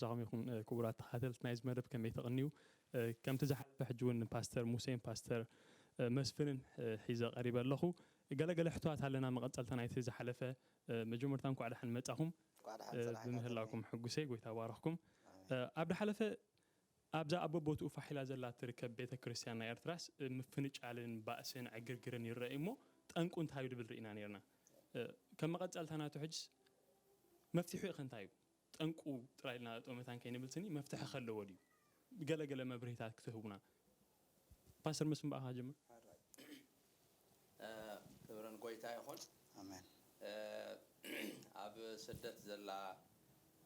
ምሳኹም ይኹን። እ፣ ክቡራት ተኸታተልቲ ናይዚ መደብ ከመይ ተቕንዩ? እ፣ ከምቲ ዝሓለፈ ሕጂ እውን ፓስተር ሙሴን ፓስተር፣ እ፣ መስፍንን፣ እ፣ ሒዘ ቀሪበ ኣለኹ። ገለገለ ሕቶታት ኣለና፣ መቐጸልታ ናይቲ ዝሓለፈ። እ፣ መጀመርታ እንኳዕ ደሓን መጻኹም። እንኳዕ ደሓን እ፣ ጽናሕካ ብምህላውኩም ተመይ። ሕጉሰይ፣ ጎይታ ባረኽኩም። ኣሜን። እ፣ ኣብ ዝሓለፈ ኣብዛ ኣብ በቦትኡ ፋሕ ኢላ ዘላ እትርከብ ቤተ ክርስቲያን ናይ ኤርትራስ፣ እ፣ ምፍንጫልን ባእስን ዕግርግርን ይረኣይ እሞ፣ ጠንቁ እንታይ እዩ ድብል ርኢና ነይርና። እ፣ ከም መቐጸልታ ናቱ ሕጅስ መፍትሒኡ ኸ እንታይ እዩ? ጠንቁ ጥራይ ኢልና ጠጠው መታን ከይንብል ስኒ፣ መፍትሒ ከለዎ ድዩ? ገለ ገለ መብርሂታት ክትህቡና። ፓስተር መስፍን፣ ብኣኻ ጀምር። ሓራይ። እ፣ ክብርን ጎይታ ይኹን። ኣሜን። እ፣ ኣብ ስደት ዘላ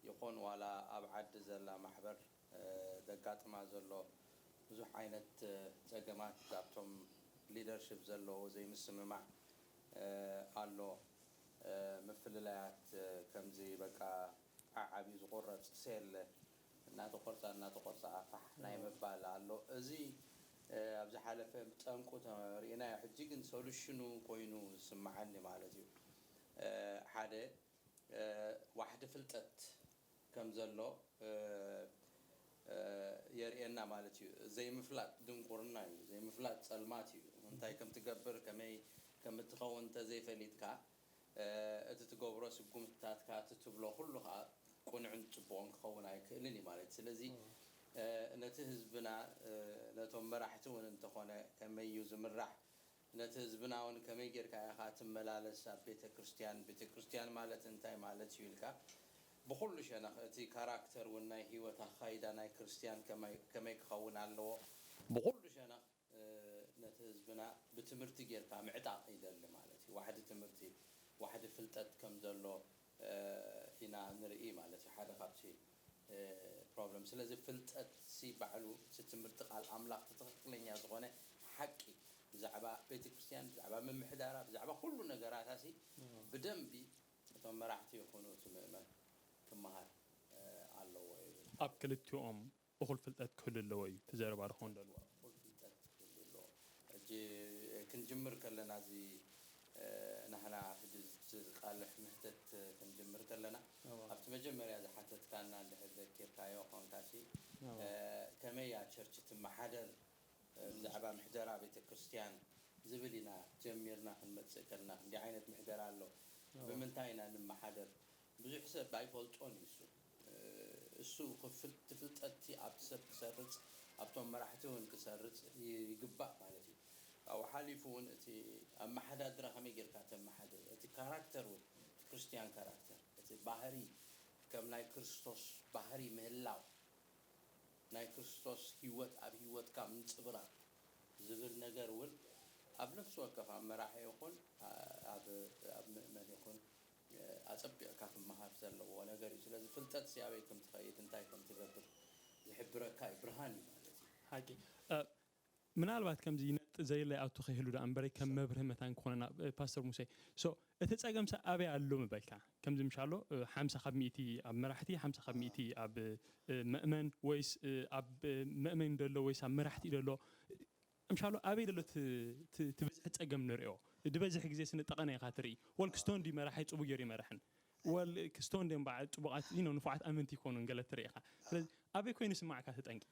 ይኹን ዋላ ኣብ ዓዲ ዘላ ማሕበር፣ እ፣ ዘጋጥማ ዘሎ ብዙሕ ዓይነት፣ እ፣ ጸገማት ኣብቶም ሊደርሺፕ ዘለዎ ዘይምስምማዕ፣ እ፣ ኣሎ። እ፣ ምፍልላያት፣ እ፣ ከምዚ በቃ ዓዓብዩ ዝቑረጽ ሴል እናተቖርጻ እናተቖርጻ ፋሕ ናይ ምባል ኣሎ። እዚ፣ እ፣ ኣብ ዝሓለፈ ጠንቁ ተሪእናዮ፣ ሕጂ ግን ሶሉሽኑ ኮይኑ ዝስምዓኒ ማለት እዩ። እ፣ ሓደ፣ እ፣ ዋሕዲ ፍልጠት ከም ዘሎ፣ እ፣ እ፣ የርእየና ማለት እዩ። ዘይምፍላጥ ድንቁርና እዩ። ዘይምፍላጥ ጸልማት እዩ። እንታይ ከም ትገብር፣ ከመይ ከም እትኸውን እንተዘይፈሊጥካ፣ እ፣ እቲ ትገብሮ ስጉምትታትካ፣ እቲ ትብሎ ኩሉ ኸኣ ቅኑዕን ጽቡቕን ክኸውን ኣይክእልን እዩ ማለት እዩ። ስለዚ፣ እ፣ ነቲ ህዝብና፣ እ፣ ነቶም መራሕቲ እውን እንተኾነ ከመይ እዩ ዝምራሕ፣ ነቲ ህዝብና እውን ከመይ ጌርካ ኢኻ ትመላለስ ኣብ ቤተ ክርስቲያን፣ ቤተ ክርስቲያን ማለት እንታይ ማለት እዩ ኢልካ ብኹሉ ሸነኽ እቲ ካራክተር እውን ናይ ህይወት ኣኻይዳ ናይ ክርስቲያን ከመይ፣ ከመይ ክኸውን ኣለዎ ብኹሉ ሸነኽ እ፣ ነቲ ህዝብና ብትምህርቲ ጌርካ ምዕጣቕ ይደሊ ማለት እዩ። ዋሕዲ ትምህርቲ፣ ዋሕዲ ፍልጠት ከም ዘሎ፣ እ፣ ኢና ንርኢ ማለት እዩ። ሓደ ካብቲ፣ እ፣ ፕሮብለም። ስለዚ ፍልጠት ሲ ባዕሉ እቲ ትምህርቲ ቃል ኣምላኽ እቲ ትኽክለኛ ዝኾነ ሓቂ ብዛዕባ ቤተ ክርስቲያን፣ ብዛዕባ ምምሕዳራ፣ ብዛዕባ ኩሉ ነገራታ ሲ ብደንቢ እቶም መራሕቲ ይኹኑ እቲ ምእመን ክመሃር፣ እ፣ ኣለዎ ይብል። ኣብ ክልቲኦም እኹል ፍልጠት ክህሉ ኣለዎ እዩ እቲ ዘረባ ድኾን ደልዎ። እኹል ፍልጠት ክህሉ ኣለዎ። ሕጂ ክንጅምር ከለና፣ እዚ፣ እ፣ ናህና ሕጂ ዝቃልሕ ምሕተት ክንጅምር ከለና፣ እዋ። ኣብቲ መጀመርያ ዝሓተትካና እንድሕር ዘኪርካዮ ኾንካሲ፣ እዋ። እ፣ ከመይ እያ ቸርች ትመሓደር፣ እ፣ ብዛዕባ ምሕደራ ቤተ ክርስቲያን ዝብል ኢና ጀሚርና ክንመጽእ ከለና፣ እንዲህ ዓይነት ምሕደራ ኣሎ። እዋ። ብምንታይ ኢና ንመሓደር? ብዙሕ ሰብ ኣይፈልጦን እዩ እሱ። እ፣ እሱ ክፍል-፣ እቲ ፍልጠትቲ ኣብቲ ሰብ ክሰርጽ፣ ኣብቶም መራሕቲ እውን ክሰርጽ ይግባእ ማለት እዩ። ካብኡ ሓሊፉ እውን እቲ ኣመሓዳድራ ከመይ ጌርካ ተመሓድር፣ እቲ ካራክተር እውን፣ እቲ ክርስትያን ካራክተር፣ እቲ ባህሪ፣ ከም ናይ ክርስቶስ ባህሪ ምህላው፣ ናይ ክርስቶስ ህይወት ኣብ ህይወትካ ምንጽብራቕ ዝብል ነገር እውን ኣብ ነፍሲ ወከፍ ኣብ መራሒ ይኹን፣ ኣ-፣ ኣብ፣ ኣብ ምእመን ይኹን፣ እ፣ ኣጸቢቕካ ክመሃር ዘለዎ ነገር እዩ። ስለዚ ፍልጠት ሲ ኣበይ ከም ትኸይድ፣ እንታይ ከም ትገብር ዝሕብረካ እዩ፣ ብርሃን እዩ ማለት እዩ። ሓቂ። እ፣ ምናልባት ከምዚ ነጥ ዘይለ ኣቱ ከይህሉ ደኣ እምበረይ ከም መብርሂ መታን ክኾነና፣ እ፣ ፓስተር ሙሴ። ሶ፣ እቲ ጸገም ሰ ኣበይ ኣሎ ምበልካ? ከምዚ ምሽ ኣሎ፣ እ፣ ሓምሳ ካብ ሚእቲ ኣብ መራሕቲ፣ ሓምሳ ካብ ሚእቲ ኣብ፣ እ፣ መእመን ወይስ፣ እ፣ ኣብ፣ እ፣ መእመን ደሎ ወይስ ኣብ መራሕቲ ደሎ? ምሽ ኣሎ ኣበይ ደሎ እቲ፣ እቲ፣ እቲ ብዝሒ ጸገም ንርእዮ? ድበዝሕ ግዜ ስንጠቐነ ኢኻ ትርኢ። ወል ክስቶን ድዩ መራሒ ጽቡቕ ገይሩ ይመርሕን? ወል ክስቶን ድዮም በዓ ጽቡቓት፣ you know፣ ንፉዓት ኣመንቲ ይኮኑን ገለ ትርኢ ኢኻ። ስለዚ ኣበይ ኮይኑ ይስማዓካ እቲ ጠንቂ?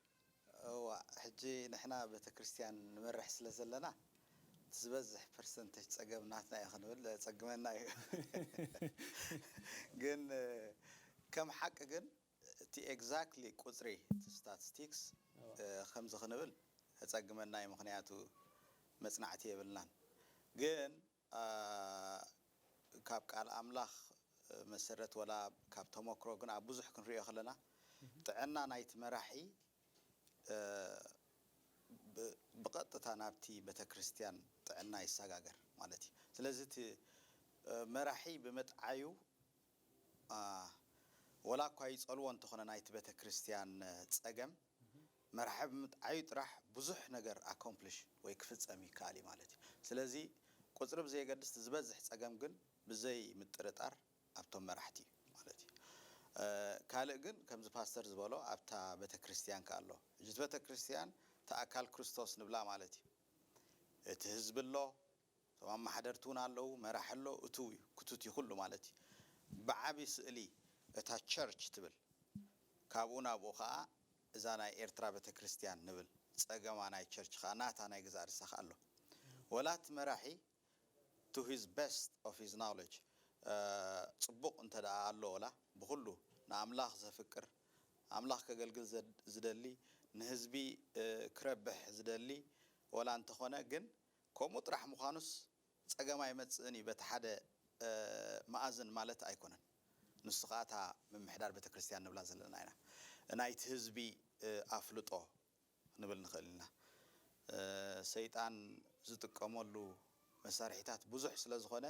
እዋ፣ ሕጂ ንሕና ቤተክርስትያን ንመርሕ ስለ ዘለና፣ እቲ ዝበዝሕ ፐርሰንቴጅ ጸገም ናትና እዩ ክንብል ጸግመና እዩ። ግን፣ እ፣ ከም ሓቂ ግን እቲ ኤግዛክትሊ ቁጽሪ፣ እቲ ስታቲስቲክስ፣ እዋ። እ፣ ከምዚ ክንብል ጸግመና እዩ። ምኽንያቱ መጽናዕቲ የብልናን። ግን፣ አ፣ ካብ ቃል ኣምላኽ፣ እ፣ መሰረት ወላ ካብ ተመክሮ ግን ኣብ ብዙሕ ክንሪኦ ከለና፣ እህ። ጥዕና ናይቲ መራሒ፣ እ፣ ብ-፣ ብቐጥታ ናብቲ ቤተክርስትያን ጥዕና ይሰጋገር ማለት እዩ። ስለዚ እቲ፣ እ፣ መራሒ ብምጥዓዩ፣ አ፣ ወላ እኳ ይጸልዎ እንተኾነ ናይቲ ቤተክርስትያን፣ እ፣ ጸገም፣ መራሒ ብምጥዓዩ ጥራሕ ብዙሕ ነገር ኣኮምፕሊሽ ወይ ክፍጸም ይከኣል እዩ ማለት እዩ። ስለዚ ቁጽሪ ብዘየገድስ እቲ ዝበዝሕ ጸገም ግን ብዘይ ምጥርጣር ኣብቶም መራሕቲ እዩ ማለት እዩ። እ፣ ካልእ ግን ከምዚ ፓስተር ዝበሎ ኣብታ ቤተክርስትያን ከ ኣሎ። ሕጂ እቲ ቤተክርስትያን እቲ ኣካል ክርስቶስ ንብላ ማለት እዩ። እቲ ህዝቢ ኣሎ፣ እቶም ኣመሓደርቲ እውን ኣለዉ፣ መራሒ ኣሎ፣ እቱው እዩ፣ ክቱት እዩ ኩሉ ማለት እዩ። ብዓቢ ስእሊ እታ ቸርች ትብል ካብኡ ናብኡ ከዓ እዛ ናይ ኤርትራ ቤተክርስትያን ንብል ጸገማ ናይ ቸርች ከዓ ናታ ናይ ገዛእ ርእሳ ከዓ ኣሎ። ወላ እቲ መራሒ to his best of his knowledge ጽቡቕ እንተ ደኣ ኣሎ ወላ ብኹሉ ንኣምላኽ ዘፍቅር ኣምላኽ ከገልግል ዝደሊ ንህዝቢ ክረብሕ ዝደሊ ወላ እንተኾነ ግን ከምኡ ጥራሕ ምዃኑስ ጸገም ኣይመጽእን እዩ በቲ ሓደ መኣዝን ማለት ኣይኮነን። ንሱ ኸዓ እታ ምምሕዳር ቤተክርስትያን ንብላ ዘለና ኢና። ናይቲ ህዝቢ ኣፍልጦ ክንብል ንኽእል ኢና። ሰይጣን ዝጥቀመሉ መሳርሒታት ብዙሕ ስለ ዝኾነ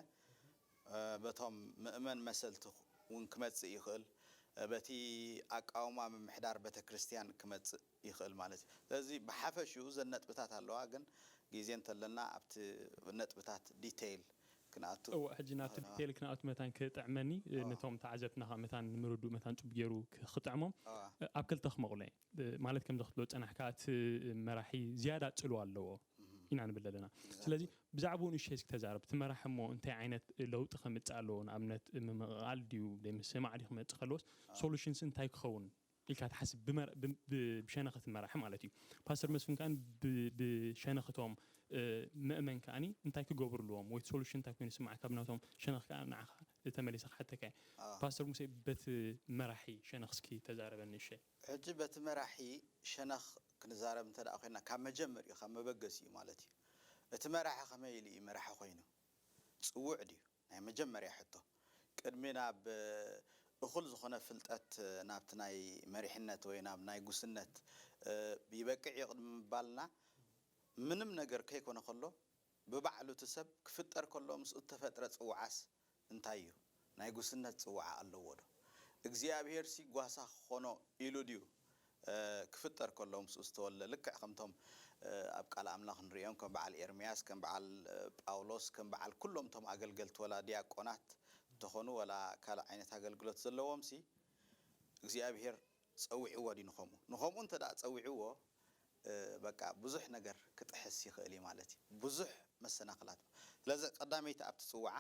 በቶም ምእመን መሰልቲ እውን ክመጽእ ይኽእል። በቲ ኣቃውማ ምምሕዳር ቤተክርስትያን ክመጽእ ይኽእል ማለት እዩ። ስለዚ ብሓፈሽኡ እዘን ነጥብታት ኣለዋ፣ ግን ግዜ እንተለና ኣብቲ ነጥብታት ዲቴይል ክንኣቱ እወ፣ ሕጂ ናብቲ ዲቴይል ክንኣቱ መታን ክጥዕመኒ፣ ነቶም ተዓዘብትና ከዓ መታን ንምርድኡ መታን ጽቡቅ ገይሩ ክጥዕሞም ኣብ ክልተ ክመቕሎ እየ። ማለት ከምዚ ክትብሎ ዝጸናሕካ እቲ መራሒ ዝያዳ ጽልዋ ኣለዎ ኢና ንብል ኣለና። ስለዚ ብዛዕባኡ ንእሽተይ እስኪ ተዛረብ። እቲ መራሒ እሞ እንታይ ዓይነት ለውጢ ከምጽእ ኣለዎ? ንኣብነት ምምቕቓል ድዩ ዘይምስማዕ ድዩ ክመጽእ ከለዎስ ሶሉሽንስ እንታይ ክኸውን ኢልካ ትሓስብ ብሸነኽ እቲ መራሒ ማለት እዩ። ፓስተር መስፍን ከኣ ብሸነኽ እቶም መእመን ከኣ እንታይ ክገብሩ ኣለዎም ወይ ሶሉሽን እንታይ ኮይኑ ይስማዓካ ብናቶም ሸነኽ ከኣ ንዓኻ ተመሊሰ ክሓተካ እየ። ፓስተር ሙሴ በቲ መራሒ ሸነኽ እስኪ ተዛረበኒ እሸ። ሕጂ በቲ መራሒ ሸነኽ ክንዛረብ እንተ ደኣ ኮይና ካብ መጀመሪኡ ካብ መበገሲኡ ማለት እዩ። እቲ መራሒ ከመይ ኢሉ እዩ መራሒ ኮይኑ? ጽውዕ ድዩ? ናይ መጀመርያ ሕቶ፣ ቅድሚ ናብ እኹል ዝኾነ ፍልጠት ናብቲ ናይ መሪሕነት ወይ ናብ ናይ ጉስነት ይበቅዕ እዩ ቅድሚ ምባልና፣ ምንም ነገር ከይኮነ ከሎ ብባዕሉ እቲ ሰብ ክፍጠር ከሎ ምስኡ እተፈጥረ ጽውዓስ እንታይ እዩ? ናይ ጉስነት ጽውዓ ኣለዎ ዶ? እግዚኣብሄርሲ ጓሳ ክኾኖ ኢሉ ድዩ ክፍጠር ከሎ ምስኡ ዝተወልደ ልክዕ ከምቶም ኣብ ቃል ኣምላኽ ንርእዮም ከም በዓል ኤርምያስ ከም በዓል ጳውሎስ ከም በዓል ኩሎም እቶም ኣገልገልቲ ወላ ዲያቆናት እንተኾኑ ወላ ካልእ ዓይነት ኣገልግሎት ዘለዎም ሲ እግዚኣብሔር ጸዊዕዎ ድዩ ንኸምኡ ንኸምኡ እንተ ደኣ ጸዊዕዎ በቃ ብዙሕ ነገር ክጥሕስ ይኽእል እዩ ማለት እዩ ብዙሕ መሰናኽላት ስለዚ ቀዳመይቲ ኣብቲ ጽውዓ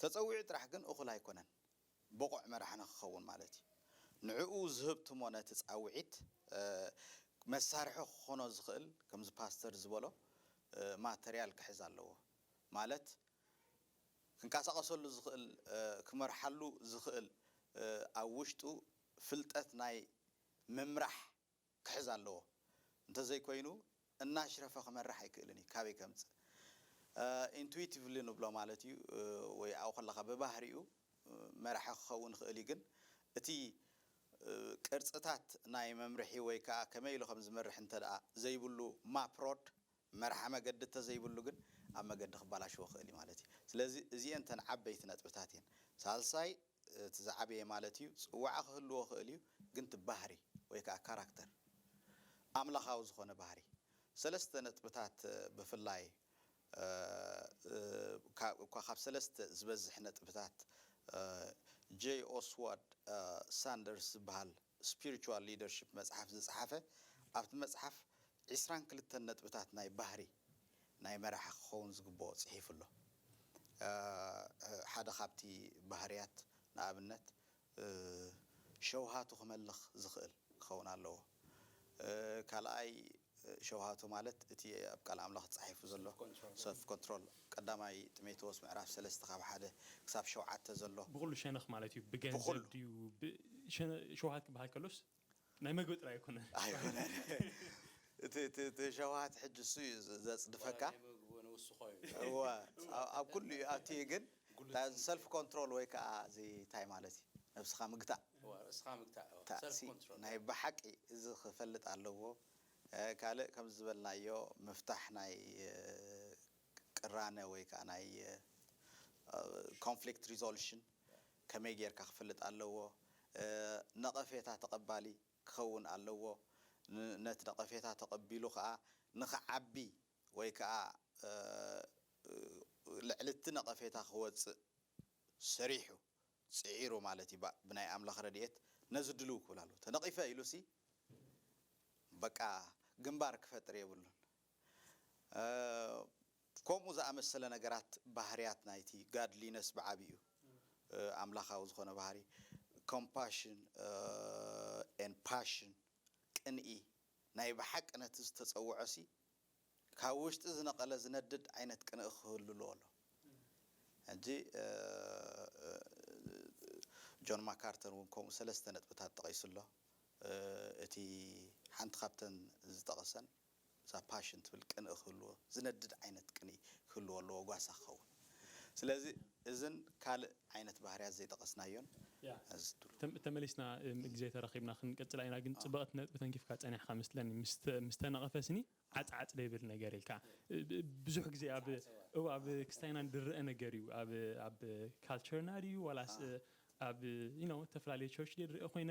ተጸዊዑ ጥራሕ ግን እኹል ኣይኮነን ብቑዕ መራሒ ንኽኸውን ማለት እዩ። ንዕኡ ዝህብትሞ ነቲ ጻውዒት መሳርሒ ክኾኖ ዝኽእል ከምዚ ፓስተር ዝበሎ ማተርያል ክሕዝ ኣለዎ። ማለት ክንቀሳቐሰሉ ዝኽእል ክመርሓሉ ዝኽእል ኣብ ውሽጡ ፍልጠት ናይ ምምራሕ ክሕዝ ኣለዎ። እንተዘይኮይኑ እናሽረፈ ክመርሕ ኣይክእልን እዩ። ካበይ ከምፅእ? ኢንቱዊቲቭሊ ንብሎ ማለት እዩ ወይ ኣብኡ ከለኻ ብባህሪኡ መራሒ ክኸውን ይኽእል እዩ። ግን እቲ ቅርፅታት ናይ መምርሒ ወይ ከዓ ከመይ ኢሉ ከም ዝመርሕ እንተ ደኣ ዘይብሉ ማፕ ሮድ መርሓ መገዲ እንተዘይብሉ ግን ኣብ መገዲ ክባላሽዎ ይኽእል እዩ ማለት እዩ። ስለዚ እዚአን እተን ዓበይቲ ነጥብታት እየን። ሳልሳይ እቲ ዝዓበየ ማለት እዩ ፅዋዓ ክህልዎ ይኽእል እዩ ግን እቲ ባህሪ ወይ ከዓ ካራክተር ኣምላኻዊ ዝኾነ ባህሪ ሰለስተ ነጥብታት ብፍላይ እኳ ካብ ሰለስተ ዝበዝሕ ነጥብታት ጄይ ኦስዋድ ሳንደርስ ዝበሃል ስፒሪቹዋል ሊደርሺፕ መፅሓፍ ዝፀሓፈ ኣብቲ መፅሓፍ ዒስራን ክልተን ነጥብታት ናይ ባህሪ ናይ መራሒ ክኸውን ዝግብኦ ፅሒፉ ኣሎ። ሓደ ካብቲ ባህርያት ንኣብነት ሸውሃቱ ክመልኽ ዝኽእል ክኸውን ኣለዎ። ካልኣይ ሸውሃቱ ማለት እቲ ኣብ ቃል ኣምላኽ ተጻሒፉ ዘሎ ሰልፍ ኮንትሮል ቀዳማይ ጢሞቴዎስ ምዕራፍ ሰለስተ ካብ ሓደ ክሳብ ሸውዓተ ዘሎ ብኹሉ ሸነኽ ማለት እዩ። ብገንዘብ ድዩ ሸውሃት ክበሃል ከሎስ ናይ መግቢ ጥራይ ኣይኮነን። ኣይኮነን። እቲ ሸውሃት ሕጂ እሱ እዩ ዘጽድፈካ። እወ ኣብ ኩሉ እዩ ኣትዩ ግን ሰልፍ ኮንትሮል ወይ ከዓ እዚ እንታይ ማለት እዩ ነብስኻ ምግታእ ናይ ብሓቂ እዚ ክፈልጥ ኣለዎ። ካልእ ከም ዝበልናዮ ምፍታሕ ናይ ቅራነ ወይ ከዓ ናይ ኮንፍሊክት ሪዞሉሽን ከመይ ጌርካ ክፍልጥ ኣለዎ። ነቐፌታ ተቐባሊ ክኸውን ኣለዎ። ነቲ ነቐፌታ ተቐቢሉ ከዓ ንኽዓቢ ወይ ከዓ ልዕሊ እቲ ነቐፌታ ክወፅእ ሰሪሑ፣ ፅዒሩ ማለት እዩ። ብናይ ኣምላኽ ረድኤት ነዚ ድልው ክብል ኣለዎ። ተነቒፈ ኢሉሲ በቃ ግንባር ክፈጥር የብሉን። ከምኡ ዝኣመሰለ ነገራት ባህርያት ናይቲ ጋድሊነስ ብዓብዩ ኣምላኻዊ ዝኾነ ባህሪ ኮምፓሽን፣ and passion፣ ቅንኢ፣ ናይ ብሓቂ ነቲ ዝተጸውዖ ሲ ካብ ውሽጢ ዝነቐለ ዝነድድ ዓይነት ቅንኢ ክህሉ ኣለዎ ኣሎ። ሕጂ እ፣ እ፣ ጆን ማካርተር እውን ከምኡ ሰለስተ ነጥብታት ጠቒሱ ኣሎ። እ፣ እቲ ሓንቲ ካብተን ዝጠቐሰን እዛ ፓሽን ትብል ቅንኢ ክህልዎ፣ ዝነድድ ዓይነት ቅንኢ ክህልዎ ኣለዎ ጓሳ ክኸውን። ስለዚ እዝን ካልእ ዓይነት ባህርያት ዘይጠቐስናዮን ያ እዚ ትብሉ ተም- ተመሊስና እም፣ ግዜ ተረኺብና ክንቀጽላ ኢና፣ ግን ጽብቕቲ ነጥቢ ተንኪፍካ ጸኒሕካ መስለኒ። ምስ ተ- ምስ ተነቐፈ ስኒ ዓጽዓጽ ደይብል ነገር ኢልካ። እ፣ ብ- ብዙሕ ግዜ ኣብ እው ኣብ ክስታይና ንድረአ ነገር እዩ። ኣብ ኣብ ካልቸርና ድዩ ዋላስ እ፣ ኣብ you know እተፈላለየ ቸርች ድየ ድረአ ኮይነ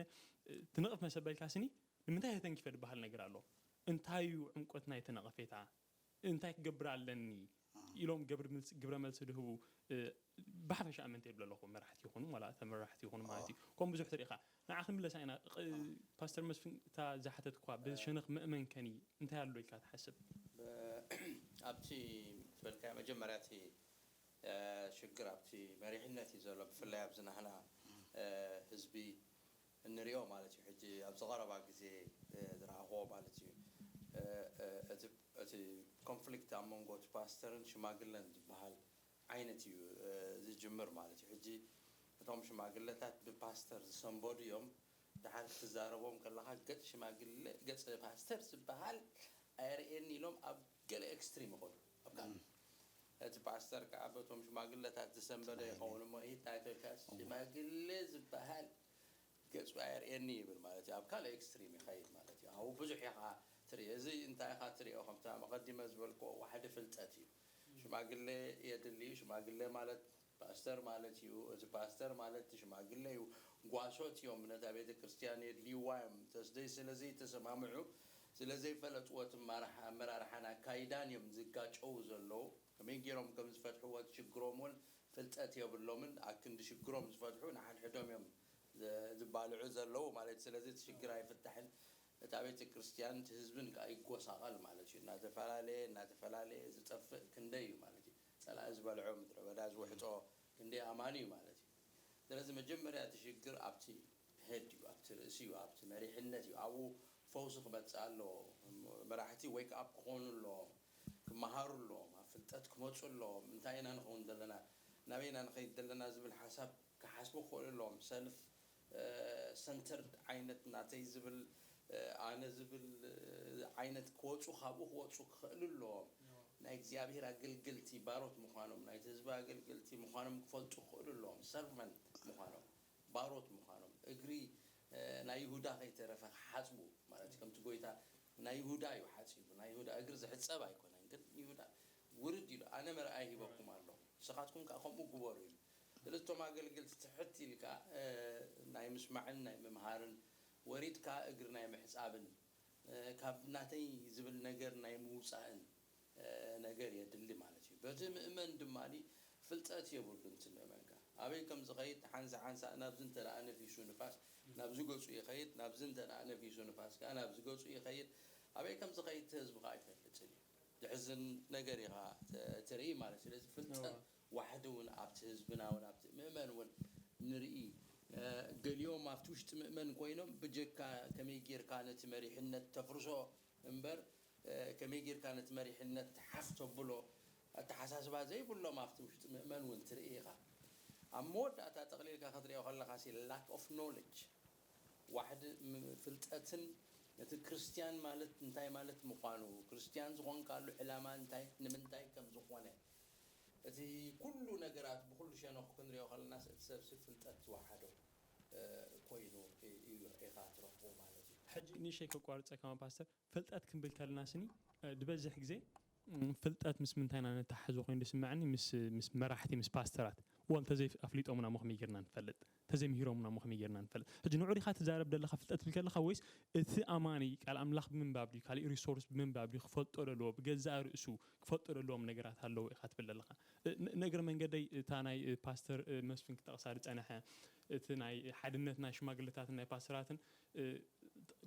እ፣ ትንቕፍ መሰበልካ ስኒ ንምንታይ ተተንኪፈ ዝበሃል ነገር ኣሎ። እንታይ እዩ ዕምቆት ናይቲ ነቐፌታ? እንታይ ክገብር ኣለኒ ኢሎም ገብር ምልስ- ግብረ መልሲ ድህቡ እ፣ ብሓፈሻ ኣመንቲ የብለ ኣለኹ። መራሕቲ ይኹኑ ዋላ ተመራሕቲ ይኹኑ ማለት እዩ። ከምኡ ብዙሕ ትሪኢኻ። ንዓ ክንምለሳ ኢና። ቕ- ፓስተር መስፍን እታ ዝሓተትኳ ብሸነኽ መእመን ከኒ እንታይ ኣሎ ኢልካ ትሓስብ? ብ- ኣብቲ ዝበልካዮ መጀመርያ እቲ እ፣ ሽግር ኣብቲ መሪሕነት እዩ ዘሎ፣ ብፍላይ ኣብዚ ናህና እ፣ ህዝቢ እንሪኦ ማለት እዩ። ሕጂ ኣብዚ ቀረባ ግዜ እ፣ ዝረኣኽዎ ማለት እዩ። እ፣ እ፣ እቲ እቲ ኮንፍሊክት ኣብ መንጎ እቲ ፓስተርን ሽማግለን ዝበሃል ዓይነት እዩ እ፣ ዝጅምር ማለት እዩ። ሕጂ እቶም ሽማግለታት ብፓስተር ዝሰንበዱ እዮም። ድሓር ክትዛረቦም ከለኻ ገጽ ሽማግለ ገጽ ፓስተር ዝበሃል ኣየርእየኒ ኢሎም ኣብ ገለ ኤክስትሪም ይኸዱ። ኣብ ካልእ እቲ ፓስተር ከዓ በቶም ሽማግለታት ዝሰንበደ ይኸውን እሞ ኢት ናይቶልካስ ሽማግለ ዝበሃል ገጹ ኣየርእየኒ ይብል ማለት እዩ። ኣብ ካልእ ኤክስትሪም ይኸይድ ማለት እዩ። ኣብኡ ብዙሕ ኢኻ ትርኢ። እዚ እንታይ ኢኻ ትሪኦ? ከምታ መቐዲመ ዝበልክዎ ዋሕዲ ፍልጠት እዩ። ሽማግለ የድሊ እዩ። ሽማግለ ማለት ፓስተር ማለት እዩ። እቲ ፓስተር ማለት እቲ ሽማግለ እዩ። ጓሶት እዮም ነታ ቤተ ክርስቲያን የድልይዋ እዮም። ተስደይ ስለ ዘይተሰማምዑ ስለ ዘይፈለጥዎ እቲ ማራሕ- ኣመራርሓን ኣካይዳን እዮም ዝጋጨው ዘለዉ። ከመይ ገይሮም ከም ዝፈትሕዎ እቲ ሽግሮም እውን ፍልጠት የብሎምን። ኣክንዲ ሽግሮም ዝፈትሑ ንሓድሕዶም እዮም ዝ- ዝባልዑ ዘለዉ ማለት እዩ። ስለዚ እቲ ሽግር ኣይፍታሕን። እታ ቤተ ክርስቲያን እቲ ህዝብን ከዓ ይጎሳቐል ማለት እዩ። እናተፈላለየ እናተፈላለየ ዝጠፍእ ክንደይ እዩ ማለት እዩ። ፀላኢ ዝበልዖ ምድረ በዳ ዝውሕጦ ክንደይ ኣማኒ እዩ ማለት እዩ። ስለዚ መጀመርያ እቲ ሽግር ኣብቲ ሄድ እዩ፣ ኣብቲ ርእሲ እዩ፣ ኣብቲ መሪሕነት እዩ። ኣብኡ ፈውሲ ክመፅእ ኣለዎ። መራሕቲ ዌክ ኣፕ ክኾኑ ኣለዎም፣ ክመሃሩ ኣለዎም፣ ኣብ ፍልጠት ክመፁ ኣለዎም። እንታይ ኢና ንኸውን ዘለና፣ ናበይ ኢና ንኸይድ ዘለና ዝብል ሓሳብ ክሓስቡ ክኽእሉ ኣለዎም። ሰልፍ ሰንተርድ ዓይነት ናተይ ዝብል ኣነ ዝብል ዓይነት ክወፁ፣ ካብኡ ክወፁ ክኽእሉ ኣለዎም። ናይ እግዚኣብሔር ኣገልገልቲ ባሮት ምዃኖም፣ ናይቲ ህዝቢ ኣገልገልቲ ምዃኖም ክፈልጡ ክኽእሉ ኣለዎም። ሰርቨንት ምዃኖም፣ ባሮት ምዃኖም። እግሪ ናይ ይሁዳ ከይተረፈ ክሓፅቡ ማለት እዩ። ከምቲ ጎይታ ናይ ይሁዳ እዩ ሓፂቡ። ናይ ይሁዳ እግሪ ዝሕፀብ ኣይኮነን፣ ግን ይሁዳ ውርድ ኢሉ ኣነ መርኣይ ሂበኩም ኣለኹ፣ ንስኻትኩም ከዓ ከምኡ ግበሩ ኢሉ። ስለዚ እቶም ኣገልገልቲ ትሕት ኢልካ ናይ ምስማዕን ናይ ምምሃርን ወሪድካ እግሪ ናይ ምሕፃብን ካብ ናተይ ዝብል ነገር ናይ ምውፃእን ነገር የድሊ ማለት እዩ። በቲ ምእመን ድማ ፍልጠት የብሉን። እቲ ምእመን ከ ኣበይ ከም ዝኸይድ ሓንሳ ሓንሳ ናብዚ እንተ ደኣ ነፊሱ ንፋስ ናብዚ ገፁ ይኸይድ፣ ናብዚ እንተ ደኣ ነፊሱ ንፋስ ከኣ ናብዚ ገፁ ይኸይድ። ኣበይ ከም ዝኸይድ እቲ ህዝቢ ከኣ ኣይፈልጥን እዩ። ዘሕዝን ነገር ኢኻ ትርኢ ማለት። ስለዚ ፍልጠት ዋሕዲ እውን ኣብቲ ህዝብና እውን ኣብቲ ምእመን እውን ንርኢ። ገሊኦም ኣብቲ ውሽጢ ምእመን ኮይኖም ብጀካ ከመይ ጌርካ ነቲ መሪሕነት ተፍርሶ እምበር ከመይ ጌርካ ነቲ መሪሕነት ሓፍ ተብሎ ኣተሓሳስባ ዘይብሎም ኣብቲ ውሽጢ ምእመን እውን ትርኢ ኢኻ። ኣብ መወዳእታ ጠቕሊልካ ክትሪኦ ከለኻ ሲ ላክ ኦፍ ኖሌጅ ዋሕዲ ፍልጠትን ነቲ ክርስትያን ማለት እንታይ ማለት ምዃኑ፣ ክርስትያን ዝኾንካሉ ዕላማ እንታይ ንምንታይ ከም ዝኾነ፣ እቲ ኩሉ ነገራት ብኹሉ ሸነኹ ክንሪኦ ከለናስ እቲ ሰብሲ ፍልጠት ዝወሓዶ ኮይኑ ኢኻ ትረኽቦ ማለት እዩ። ሕጂ ንእሽተይ ከቋርፀካ ፓስተር፣ ፍልጠት ክንብል ከለና ስኒ ድበዝሕ ግዜ ፍልጠት ምስ ምንታይ ኢና ነተሓሕዞ ኮይኑ ዝስምዐኒ ምስ ምስ መራሕቲ ምስ ፓስተራት እዋ እንተዘይ ኣፍሊጦምና እሞ ከመይ ጌርና ንፈልጥ? እንተዘይ ምሂሮምና እሞ ከመይ ጌርና ንፈልጥ? ሕጂ ንዑ ዲኻ ትዛረብ ዘለኻ ፍልጠት ትብል ከለኻ ወይስ እቲ ኣማኒ ቃል ኣምላኽ ብምንባብ ድዩ ካሊእ ሪሶርስ ብምንባብ ድዩ ክፈልጦ ዘለዎ ብገዛእ ርእሱ ክፈልጦ ዘለዎም ነገራት ኣለዉ ኢኻ ትብል ዘለኻ? እ፣ ን- ንእግረ መንገደይ እታ ናይ እ፣ ፓስተር እ፣ መስፍን ክጠቕሳ ዝጸንሐ እቲ ናይ ሓድነት ናይ ሽማግለታትን ናይ ፓስተራትን እ፣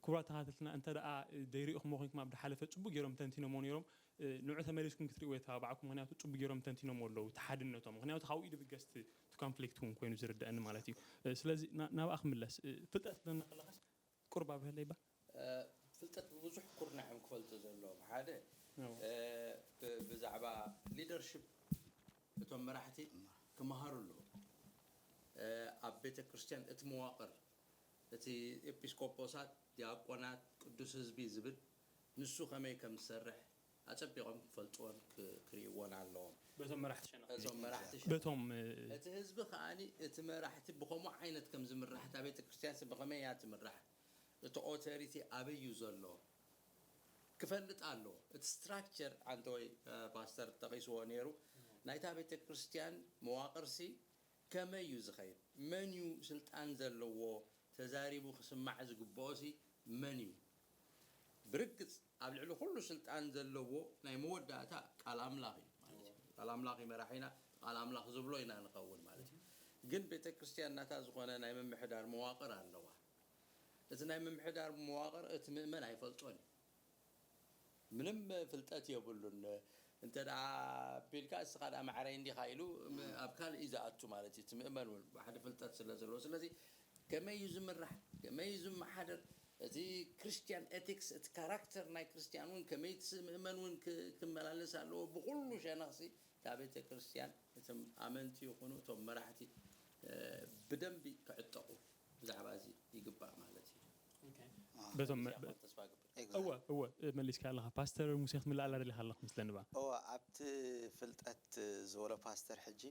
ክቡራት ተኸታተልትና እንተ ደኣ እ፣ ዘይሪእኹሞ ኮይንኩም ኣብ ድሓለፈ ጽቡቅ ገይሮም ተንቲኖሞ ነይሮም። እ፣ ንዑ ተመሊስኩም ክትሪእዎ የተባባዕኩም፣ ምኽንያቱ ጽቡቅ ገይሮም ተንቲኖሞ ኣለዉ እቲ ሓድነቶም፣ ምኽንያቱ ካብኡ እዩ ድብገስ እቲ ኮንፍሊክት እውን ኮይኑ ዝርድአኒ ማለት እዩ። እ፣ ስለዚ ና- ናብኣ ክምለስ እ፣ ፍልጠት ክትብለና ከለኻስ ቁሩብ ኣብርሀለይ እባ። ፍልጠት ብብዙሕ ኩርናዕ እዮም ክፈልጡ ዘለዎም። ሓደ ብዛዕባ ሊደርሽፕ እቶም መራሕቲ ክመሃሩ ኣለዎም። ኣብ ቤተ ክርስቲያን እቲ መዋቕር፣ እቲ ኤጲስቆጶሳት፣ ዲያቆናት፣ ቅዱስ ህዝቢ ዝብል ንሱ ከመይ ከም ዝሰርሕ ኣጸቢቖም ክፈልጥዎን ክርእይዎን ኣለዎም። በቶም መራሕቲ ሸነኽ እቶም መራሕቲ ሸነኽ። በቶም እቲ ህዝቢ ከኣ እቲ መራሕቲ ብኸምኡ ዓይነት ከም ዝምራሕ፣ እታ ቤተ ክርስቲያን ብኸመይ እያ ትምራሕ፣ እቲ ኦቶሪቲ ኣበይ እዩ ዘሎ ክፈልጥ ኣለዎ። እቲ ስትራክቸር ኣንተ ወይ ፓስተር ጠቒስዎ ነይሩ፣ ናይታ ቤተ ክርስቲያን መዋቕርሲ ከመይ እዩ ዝኸይድ፣ መን እዩ ስልጣን ዘለዎ፣ ተዛሪቡ ክስማዕ ዝግብኦሲ መን እዩ? ብርግጽ ኣብ ልዕሊ ኩሉ ስልጣን ዘለዎ ናይ መወዳእታ ቃል ኣምላኽ እዩ ማለት እዩ። ቃል ኣምላኽ እዩ መራሒና፣ ቃል ኣምላኽ ዝብሎ ኢና ንኸውን ማለት እዩ። ግን ቤተ ክርስቲያን ናታ ዝኾነ ናይ ምምሕዳር መዋቕር ኣለዋ። እቲ ናይ ምምሕዳር መዋቕር እቲ ምእመን ኣይፈልጦን እዩ። ምንም ፍልጠት የብሉን። እንተ ደኣ ቢልካ እስኻ ደኣ ማዕረይ እንዲኻ ኢሉ ኣብ ካልእ እዩ ዝኣቱ ማለት እዩ። እቲ ምእመን እውን ሓደ ፍልጠት ስለ ዘለዎ። ስለዚ ከመይ እዩ ዝምራሕ፣ ከመይ እዩ ዝመሓደር፣ እቲ ክርስቲያን ኤቲክስ፣ እቲ ካራክተር ናይ ክርስቲያን እውን ከመይ እቲ ምእመን እውን ክመላለስ ኣለዎ። ብኹሉ ሸነኽሲ እታ ቤተ ክርስቲያን እቶም ኣመንቲ ይኹኑ እቶም መራሕቲ ብደንቢ ክዕጠቑ ብዛዕባ እዚ ይግባእ ማለት እዩ። በቶም ተስፋ ግብር እወ እወ መሊስካ ኣለኻ ፓስተር ሙሴ ክትምልኣላ ደሊኻ ኣለኹ ምስለኒ ባ እወ ኣብቲ ፍልጠት ዝበሎ ፓስተር ሕጂ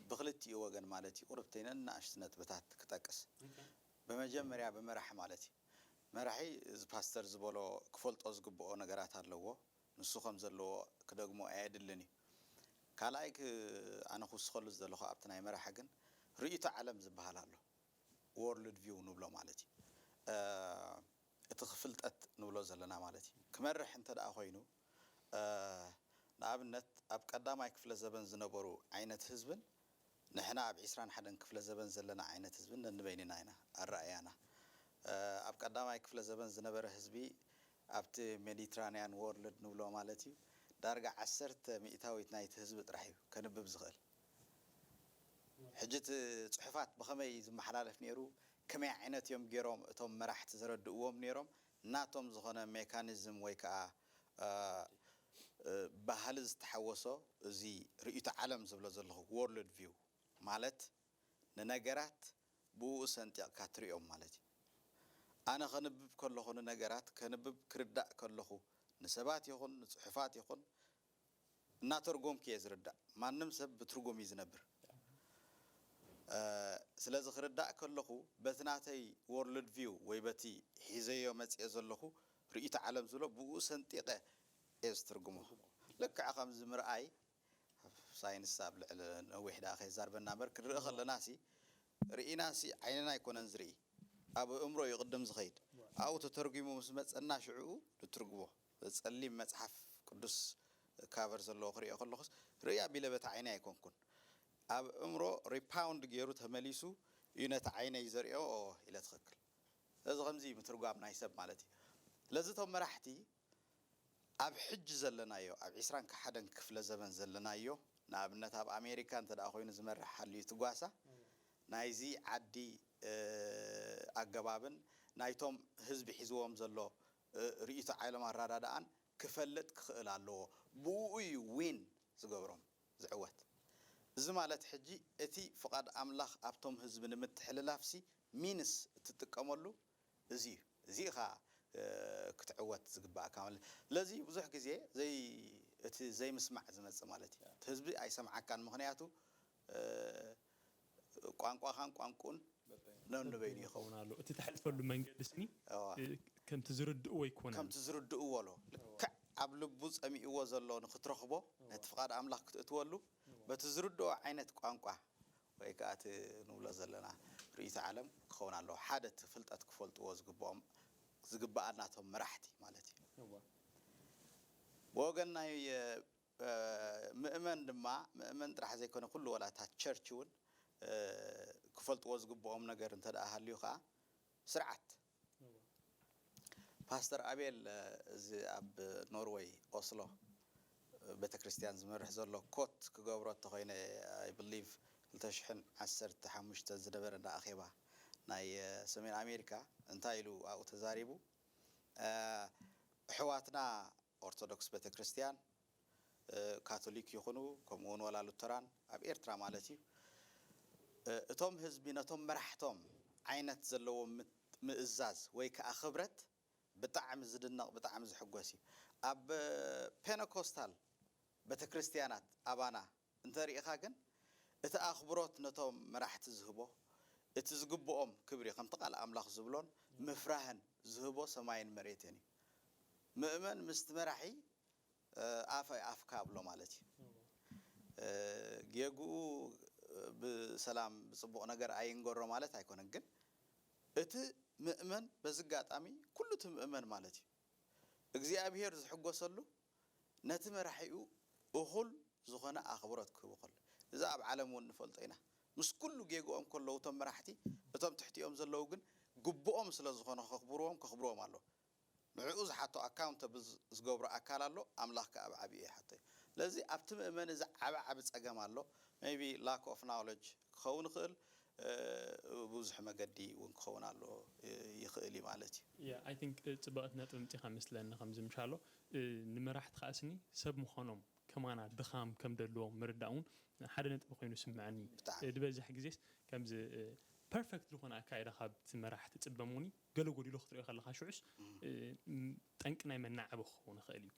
ብክልቲኡ ወገን ማለት እዩ ቁርብተይነን ንኣሽቱ ነጥብታት ክጠቅስ ብመጀመርያ ብመራሕ ማለት እዩ መራሒ እዚ ፓስተር ዝበሎ ክፈልጦ ዝግብኦ ነገራት ኣለዎ ንሱ ከም ዘለዎ ክደግሞ ኣየድልን እዩ ካልኣይ ኣነ ክውስኸሉ ዝደለኹ ኣብቲ ናይ መራሒ ግን ርእይቶ ዓለም ዝበሃል ኣሎ ወርልድ ቪው ንብሎ ማለት እዩ እቲ ክፍልጠት ንብሎ ዘለና ማለት እዩ ክመርሕ እንተ ደኣ ኮይኑ ንኣብነት ኣብ ቀዳማይ ክፍለ ዘበን ዝነበሩ ዓይነት ህዝብን ንሕና ኣብ ዒስራን ሓደን ክፍለ ዘበን ዘለና ዓይነት ህዝብን ነንበይንና ኢና ኣረኣያና ኣብ ቀዳማይ ክፍለ ዘበን ዝነበረ ህዝቢ ኣብቲ ሜዲትራንያን ወርልድ ንብሎ ማለት እዩ ዳርጋ ዓሰርተ ሚእታዊት ናይቲ ህዝቢ ጥራሕ እዩ ከንብብ ዝኽእል ሕጂ እቲ ፅሑፋት ብኸመይ ዝመሓላለፍ ነይሩ ከመይ ዓይነት እዮም ገይሮም እቶም መራሕቲ ዘረድእዎም ነይሮም ናቶም ዝኾነ ሜካኒዝም ወይ ከዓ ባህሊ ዝተሓወሶ እዚ ርእይቶ ዓለም ዝብሎ ዘለኹ ወርልድ ቪው ማለት ንነገራት ብኡ ሰንጢቕካ ትሪኦም ማለት እዩ ኣነ ከንብብ ከለኹ ንነገራት ከንብብ ክርዳእ ከለኹ ንሰባት ይኹን ንፅሑፋት ይኹን እናተርጎምኩ እየ ዝርዳእ ማንም ሰብ ብትርጉም እዩ ዝነብር ስለዚ ክርዳእ ከለኹ በቲ ናተይ ወርልድ ቪው ወይ በቲ ሒዘዮ መፅአ ዘለኹ ርእይቶ ዓለም ዝብሎ ብኡ ሰንጢቐ እየ ዝትርጉሞ ልክዕ ከምዚ ምርኣይ ሳይንስ ኣብ ልዕሊ ነዊሕ ደኣ ከይዛርበና እምበር ክንርኢ ከለና ሲ ርኢና ሲ ዓይንና ኣይኮነን ዝርኢ ኣብ እእምሮ እዩ ቅድም ዝኸይድ ኣብኡ ተተርጉሙ ምስ መፀና ሽዕኡ ንትርጉሞ ጸሊም መጽሓፍ ቅዱስ ካቨር ዘለዎ ክሪኦ ከለኹስ ርእይ ኣቢለ በቲ ዓይነይ ኣይኮንኩን ኣብ እምሮ ሪፓውንድ ገይሩ ተመሊሱ እዩ ነቲ ዓይነይ ዘሪኦ ኢለ ትኽክል ስለዚ ከምዚ እዩ ምትርጓም ናይ ሰብ ማለት እዩ ስለዚ እቶም መራሕቲ ኣብ ሕጂ ዘለናዮ ኣብ ዒስራን ሓደን ክፍለ ዘበን ዘለናዮ ንኣብነት ኣብ ኣሜሪካ እንተ ደኣ ኮይኑ ዝመርሕ ሃልዩ እቲ ጓሳ ናይዚ ዓዲ ኣገባብን ናይቶም ህዝቢ ሒዝዎም ዘሎ ርእይቶ ዓለም ኣራዳድኣን ክፈልጥ ክኽእል ኣለዎ። ብኡ እዩ ዊን ዝገብሮም ዝዕወት። እዚ ማለት ሕጂ እቲ ፍቓድ ኣምላኽ ኣብቶም ህዝቢ ንምትሕልላፍሲ ሚንስ እትጥቀመሉ እዚ እዩ። እዚ ኢኻ ክትዕወት ዝግባእካ ማለት ስለዚ ብዙሕ ግዜ ዘይ እቲ ዘይምስማዕ ዝመጽእ ማለት እዩ። እቲ ህዝቢ ኣይሰምዓካን ምኽንያቱ ቋንቋኻን ቋንቁን ነንበይኑ ይኸውን ኣሎ። እቲ ተሕልፈሉ መንገዲ ስኒ ከምቲ ዝርድእዎ ኣይኮነን። ከምቲ ዝርድእዎ ኣሎ። ልክዕ ኣብ ልቡ ጸሚእዎ ዘሎ ንክትረኽቦ ነቲ ፍቓድ ኣምላኽ ክትእትወሉ በቲ ዝርድኦ ዓይነት ቋንቋ ወይ ከዓ እቲ ንብሎ ዘለና ርእይቶ ዓለም ክኸውን ኣለዎ። ሓደ እቲ ፍልጠት ክፈልጥዎ ዝግብኦም ዝግብኣና እቶም መራሕቲ ማለት እዩ። ብወገን ናይ ምእመን ድማ ምእመን ጥራሕ ዘይኮነ ኩሉ ወላ እታ ቸርች እውን ክፈልጥዎ ዝግብኦም ነገር እንተ ደኣ ሃልዩ ከዓ ስርዓት ፓስተር ኣቤል እዚ ኣብ ኖርወይ ኦስሎ ቤተክርስትያን ዝመርሕ ዘሎ ኮት ክገብሮ እንተኮይነ I believe ክልተ ሽሕን ዓሰርተ ሓሙሽተን ዝነበረ እንዳ ኣኼባ ናይ ሰሜን ኣሜሪካ እንታይ ኢሉ ኣብኡ ተዛሪቡ? ኣሕዋትና ኦርቶዶክስ ቤተክርስትያን፣ ካቶሊክ ይኹኑ፣ ከምኡ እውን ዋላ ሉተራን ኣብ ኤርትራ ማለት እዩ፣ እቶም ህዝቢ ነቶም መራሕቶም ዓይነት ዘለዎም ምእዛዝ ወይ ከዓ ክብረት ብጣዕሚ ዝድነቕ፣ ብጣዕሚ ዝሕጎስ እዩ። ኣብ ፔነኮስታል ቤተክርስትያናት ኣባና እንተሪኢኻ ግን፣ እቲ ኣኽብሮት ነቶም መራሕቲ ዝህቦ፣ እቲ ዝግብኦም ክብሪ፣ ከምቲ ቃል ኣምላኽ ዝብሎን ምፍራህን ዝህቦ ሰማይን መሬትን እዩ። ምእመን ምስቲ መራሒ ኣፈይ ኣፍካ ኣብሎ ማለት እዩ። ጌግኡ ብሰላም ብፅቡቕ ነገር ኣይንገሮ ማለት ኣይኮነን፣ ግን እቲ ምእመን በዚ ኣጋጣሚ ኩሉ እቲ ምእመን ማለት እዩ እግዚኣብሔር ዝሕጎሰሉ ነቲ መራሒኡ እኹል ዝኾነ ኣኽብሮት ክህቡ ከሎ፣ እዚ ኣብ ዓለም እውን ንፈልጦ ኢና። ምስ ኩሉ ጌግኦም ከለዉ እቶም መራሕቲ፣ እቶም ትሕቲኦም ዘለዉ ግን ግብኦም ስለ ዝኾነ ከኽብርዎም፣ ከኽብርዎም ኣሎ። ንዕኡ ዝሓቶ ኣካውንተብል ዝገብሮ ኣካል ኣሎ፣ ኣምላኽ ከኣ ኣብ ዓብዩ ይሓቶ እዩ። ስለዚ ኣብቲ ምእመን እዚ ዓቢ ዓቢ ጸገም ኣሎ። maybe lack of knowledge ክኸውን ይኽእል፣ ብዙሕ መገዲ እውን ክኸውን ኣሎ ይኽእል እዩ ማለት እዩ። Yeah, I think ጽቡቓት ነጥቢ ምጺኻ መስለኒ ከምዚ ምሻሎ ንመራሕቲ ከኣስኒ ሰብ ምዃኖም ከማና ድኻም ከም ደልዎም ምርዳእ እውን ሓደ ነጥቢ ኮይኑ ስምዐኒ። ድበዝሕ ግዜስ ከምዚ ፐርፌክት ዝኾነ ኣካይዳ ካብ እቲ መራሕ ትጽበም እውን ገለ ጎዲሎ ክትሪኦ ከለካ ሽዑስ ጠንቂ ናይ መናዕቢ ክኸውን ይኽእል እዩ።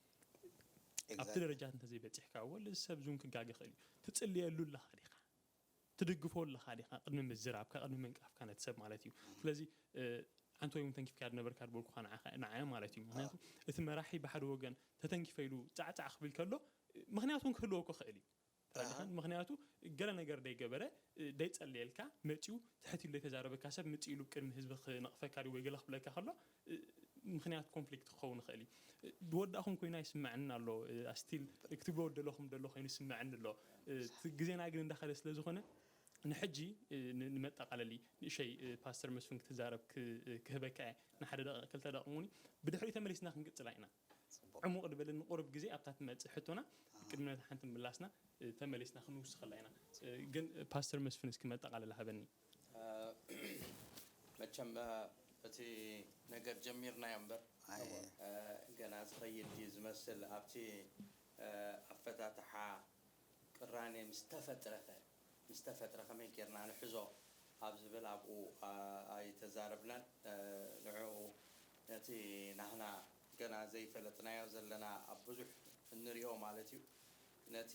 ኣብቲ ደረጃት እንተዘይበፂሕካ ወለ ሰብ ዙን ክጋገ ይኽእል እዩ። ትፅልየሉ ኣለኻ ዲኻ? ትድግፎ ኣለኻ ዲኻ? ቅድሚ ምዝራብካ ቅድሚ ምንቃፍካ ነቲ ሰብ ማለት እዩ። ስለዚ ኣንቲ ወይ እውን ተንኪፍካ ዝነበርካ ዝበልኩኻ ንዓኻ- ንዓየ ማለት እዩ። ምክንያቱ እቲ መራሒ ብሓደ ወገን ተተንኪፈ ኢሉ ፃዕፃዕ ክብል ከሎ ምክንያቱ እውን ክህልወካ ይኽእል እዩ። ተረድኻን? ምክንያቱ ገለ ነገር ደይገበረ ደይፀለየልካ መፅዩ ትሕት ኢሉ ደይተዛረበካ ሰብ ምፅእ ኢሉ ቅድሚ ህዝቢ ክነቕፈካ ድዩ ወይ ገለ ክብለካ ከሎ ምክንያት ኮንፍሊክት ክኸውን ይኽእል እዩ። ዝወዳእኹም ኮይኑ ኣይስምዐንን ኣሎ። ኣስቲል ክትብሎ ደለኹም ደሎ ኮይኑ ይስምዐኒ ኣሎ። እቲ ግዜና ግን እንዳኸደ ስለ ዝኾነ ንሕጂ ንመጠቓለሊ ንእሸይ ፓስተር መስፍን ክትዛረብ ክህበካ እየ ንሓደ ደቂቕ ክልተ ደቂቕ ሙኒ ብድሕሪኡ ተመሊስና ክንቅፅላ ኢና። ዕሙቕ ዝበለ ንቁሩብ ግዜ ኣብታ ትመፅእ ሕቶና ቅድሚ ነታ ሓንቲ ምላስና ተመሊስና ክንውስኸላ ኢና። ግን ፓስተር መስፍን እስኪ መጠቓለሊ ሃበኒ። መቸም እቲ ነገር ጀሚርናዮ እምበር ገና ዝኸይድ ድዩ ዝመስል ኣብቲ ኣፈታትሓ ቅራኔ ምስ ተፈጥረ ከ ምስ ተፈጥረ ከመይ ጌርና ንሕዞ ኣብ ዝብል ኣብኡ ኣይተዛረብናን። ንዕኡ ነቲ ናህና ገና ዘይፈለጥናዮ ዘለና ኣብ ብዙሕ እንሪኦ ማለት እዩ። ነቲ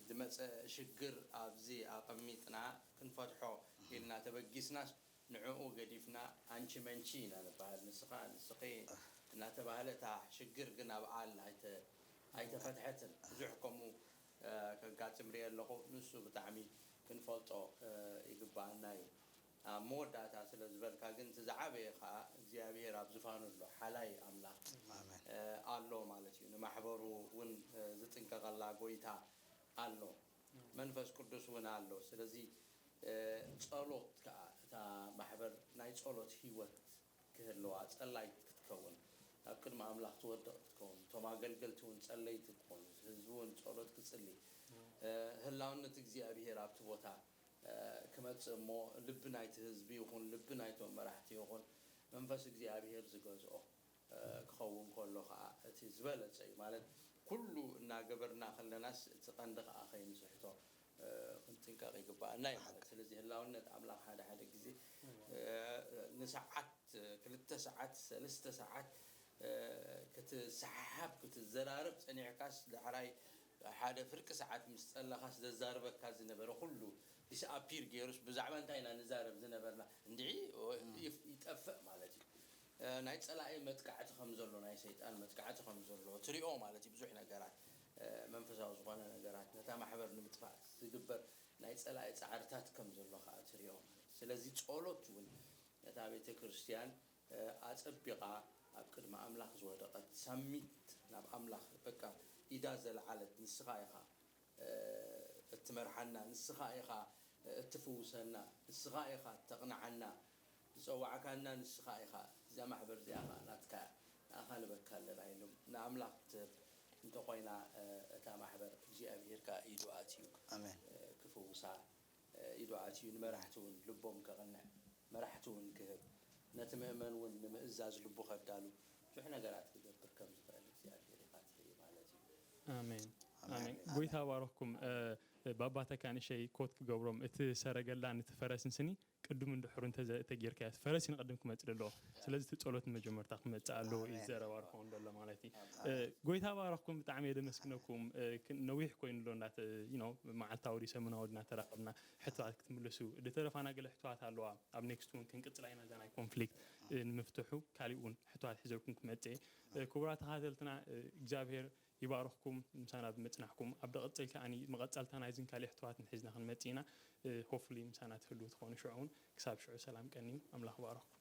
ዝመፀ ሽግር ኣብዚ ኣቐሚጥና ክንፈትሖ ኢልና ተበጊስናስ ንዕኡ ገዲፍና ኣንቺ መንቺ ኢና ንበሃል። ንስኻ ንስኺ እናተባህለ እታ ሽግር ግን ኣብኣ ኣላ ኣይተ ኣይተፈትሐትን። ብዙሕ ከምኡ ከጋጥም ሪኤ ኣለኹ። ንሱ ብጣዕሚ ክንፈልጦ ይግበኣና እዩ። ኣብ መወዳእታ ስለ ዝበልካ ግን እቲ ዝዓበየ ከዓ እግዚኣብሔር ኣብ ዝፋኑ ኣሎ፣ ሓላይ ኣምላኽ ኣሎ ማለት እዩ። ንማሕበሩ እውን ዝጥንቀቐላ ጎይታ ኣሎ፣ መንፈስ ቅዱስ እውን ኣሎ። ስለዚ ጸሎት ከዓ እታ ማሕበር ናይ ጸሎት ህይወት ክህልዋ፣ ጸላይት ክትከውን፣ ኣብ ቅድሚ ኣምላኽ ትወድቕ ክትከውን፣ እቶም ኣገልገልቲ እውን ጸለይቲ ክኾኑ፣ ህዝቢ እውን ጸሎት ክጽሊ፣ ህላውነት እግዚኣብሄር ኣብቲ ቦታ ክመጽእ እሞ ልቢ ናይቲ ህዝቢ ይኹን ልቢ ናይቶም መራሕቲ ይኹን መንፈስ እግዚኣብሄር ዝገዝኦ ክኸውን ከሎ ከዓ እቲ ዝበለጸ እዩ። ማለት ኩሉ እናገበርና ከለናስ እቲ ቀንዲ ከዓ ከይንስሕቶ ክንጥንቀቕ ይግባኣና እዩ ማለት። ስለዚ ህላውነት ኣምላኽ ሓደ ሓደ ግዜ ንሰዓት ክልተ ሰዓት ሰለስተ ሰዓት ክትሰሓሓብ ክትዘራረብ ጸኒሕካስ ዳሕራይ ሓደ ፍርቂ ሰዓት ምስ ጸለኻስ ዘዛርበካ ዝነበረ ኩሉ ዲስኣፒር ገይሩስ ብዛዕባ እንታይ ኢና ንዛረብ ዝነበርና እንድዒ ይጠፍእ ማለት እዩ። ናይ ጸላኢ መጥቃዕቲ ከም ዘሎ ናይ ሰይጣን መጥቃዕቲ ከም ዘሎ ትሪኦ ማለት እዩ። ብዙሕ ነገራት መንፈሳዊ ዝኾነ ነገራት ነታ ማሕበር ንምጥፋእ ዝግበር ናይ ጸላኢ ጻዕርታት ከም ዘሎ ከዓ ትሪኦ ማለት እዩ። ስለዚ ጸሎት እውን ነታ ቤተ ክርስቲያን ኣጸቢቓ ኣብ ቅድሚ ኣምላኽ ዝወደቐት ሳሚት ናብ ኣምላኽ በቃ ኢዳ ዘልዓለት ንስኻ ኢኻ እትመርሓና፣ ንስኻ ኢኻ እትፍውሰና፣ ንስኻ ኢኻ እተቕንዓና፣ ዝጸዋዕካና ንስኻ ኢኻ። እዛ ማሕበር እዚኣ ኸዓ ናትካ እያ፣ ንኣኻ ንበካ ኣለና ኢሎም ንኣምላኽ ክትህብ እንተኾይና እታ ማሕበር እግዚኣብሄር ከኣ ኢዱ ኣትዩ ኣሜን። ክፍውሳ ኢዱ ኣትዩ ንመራሕቲ እውን ልቦም ከቕንዕ መራሕቲ እውን ክህብ፣ ነቲ ምእመን እውን ንምእዛዝ ልቡ ከዳሉ ብዙሕ ነገራት ክገብር ከም ዝኽእል እግዚኣብሔር ኢኻ ትርኢ ማለት እዩ። ኣሜን ኣሜን። ጎይታ ባረኽኩም። ባባተ ካንሸይ ኮት ክገብሮም እቲ ሰረገላን እቲ ፈረስን ስኒ ቅድም እንድሕሩ እንተጌርካዮ ፈረስ ንቅድም ክመፅእ ኣለዎ። ስለዚ እቲ ፀሎት መጀመርታ ክመፅእ ኣለዎ እዩ ዘረባ ርክቦን ዘሎ ማለት እዩ። ጎይታ ባረኽኩም። ብጣዕሚ እየ ደመስግነኩም። ነዊሕ ኮይኑ ኣሎ መዓልታዊ ሰሙናዊ እናተራኸብና ሕቶታት ክትምልሱ ድተረፋና ገለ ሕቶታት ኣለዋ። ኣብ ኔክስት እውን ክንቅፅላ ኢና እዛ ናይ ኮንፍሊክት ንምፍትሑ ካሊእ እውን ሕቶታት ሒዘልኩም ክመፅእ እየ። ክቡራት ተኸታተልትና እግዚኣብሔር ይባርኽኩም ምሳና ብምፅናሕኩም ኣብ ደቐፅል ከዓ መቐፀልታ ናይዝን ካሊእ ሕቶታት ንሒዝና ክንመፅእ ኢና። ሆፍሊ ምሳና ትህልው ትኾኑ ሽዑ እውን ክሳብ ሽዑ ሰላም ቀንዩ ኣምላኽ ባረኽኩም።